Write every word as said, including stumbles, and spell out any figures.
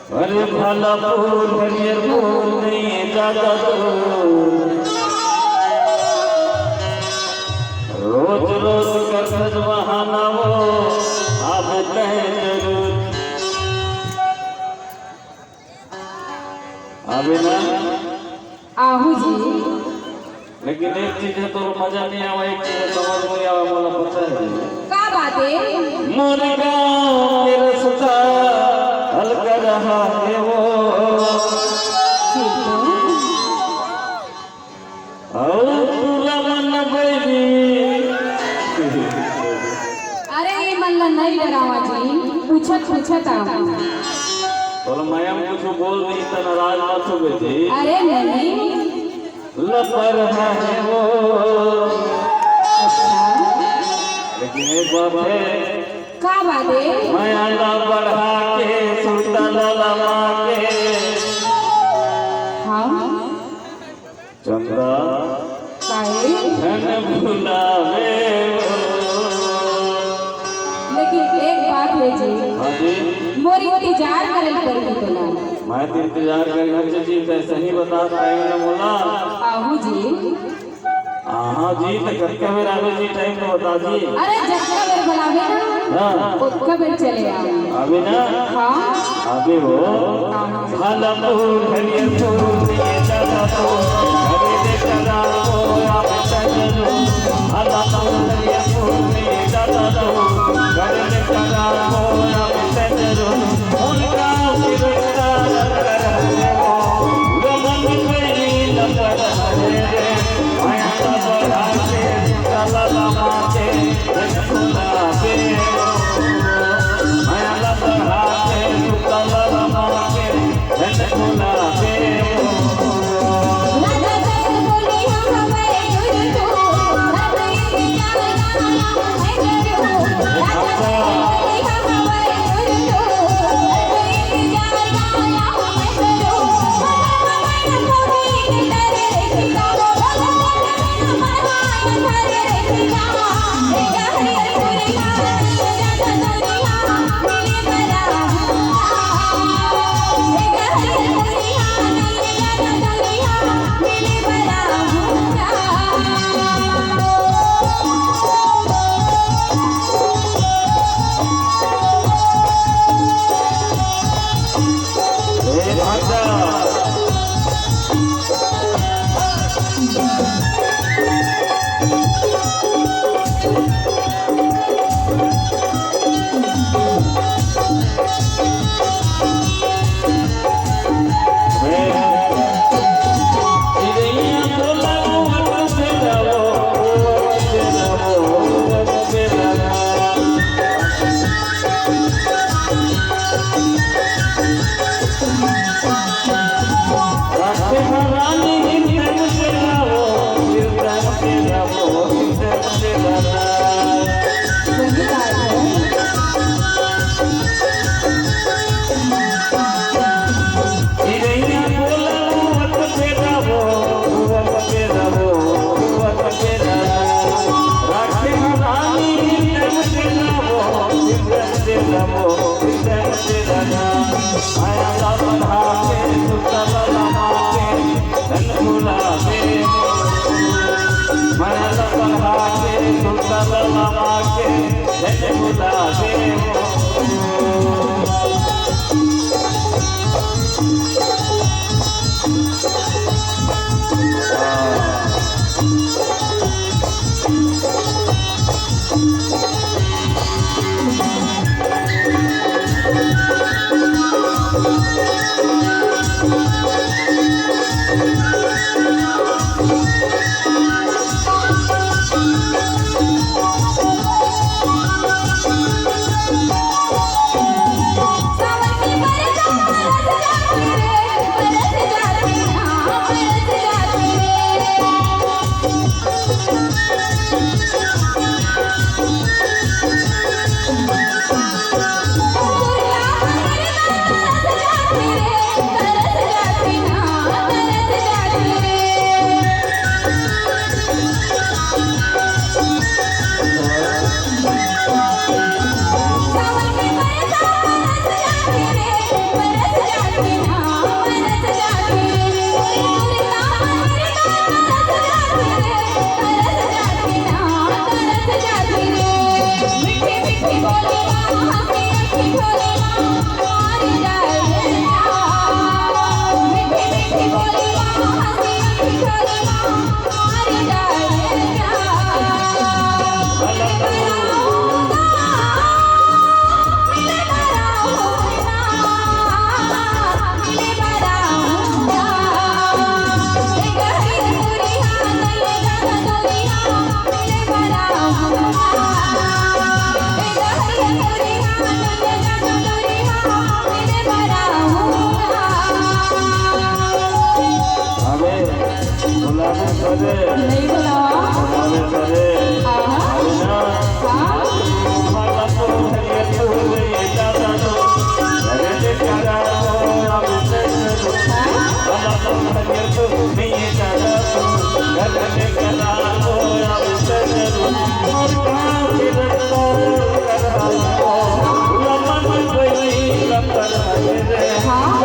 अरे भला फूल हरियर फूल नहीं जादा दूर। रोज रोज करथस बहाना वो आबे तय जरूर। आबे ना? आहू जी। लेकिन एक चीज हे, तोर मजा नहीं आवा, एक चीज हे, समझ नहीं आवा, मोला पता हे। का बात हे? मोर गाँव के रस्ता अलग रहा हे वो। अउ पूरा मन बैरी। अरे, ये मन ला नहीं डरावा जी, पूछत पूछत आवा। तोला मैं कुछ बोल नहीं त नाराज मत हो जी। अरे नहीं। लपर है वो। अच्छा। लेकिन एक बात हे। का बात हे? मया ला बढ़ा के, सुरता ला लमा के। हाँ। चंदा। काहे? धन भुलावे वो। लेकिन एक बात हे जी। हाँ जी। मोर इंतजार करे ल पड़ही तोला। मैं तो इंतजार करे, अच्छा जी, तैं सही बता, टाइम ना बोला। आहू जी। हाँ जी, त कतका बेर आवे जी, टाइम तो बता जी। अरे, जतका बेर बुलावे ना, हाँ। ओतका बेर चले आवे। आवे ना? हाँ। आवे हो। हाँ। भला फूल हरियर फूल ये दादा तो, हरे देखा राम को आप सजनो। भला फूल हरियर फूल ये दादा तो, हरे देखा राम को आप सजनो। हाँ।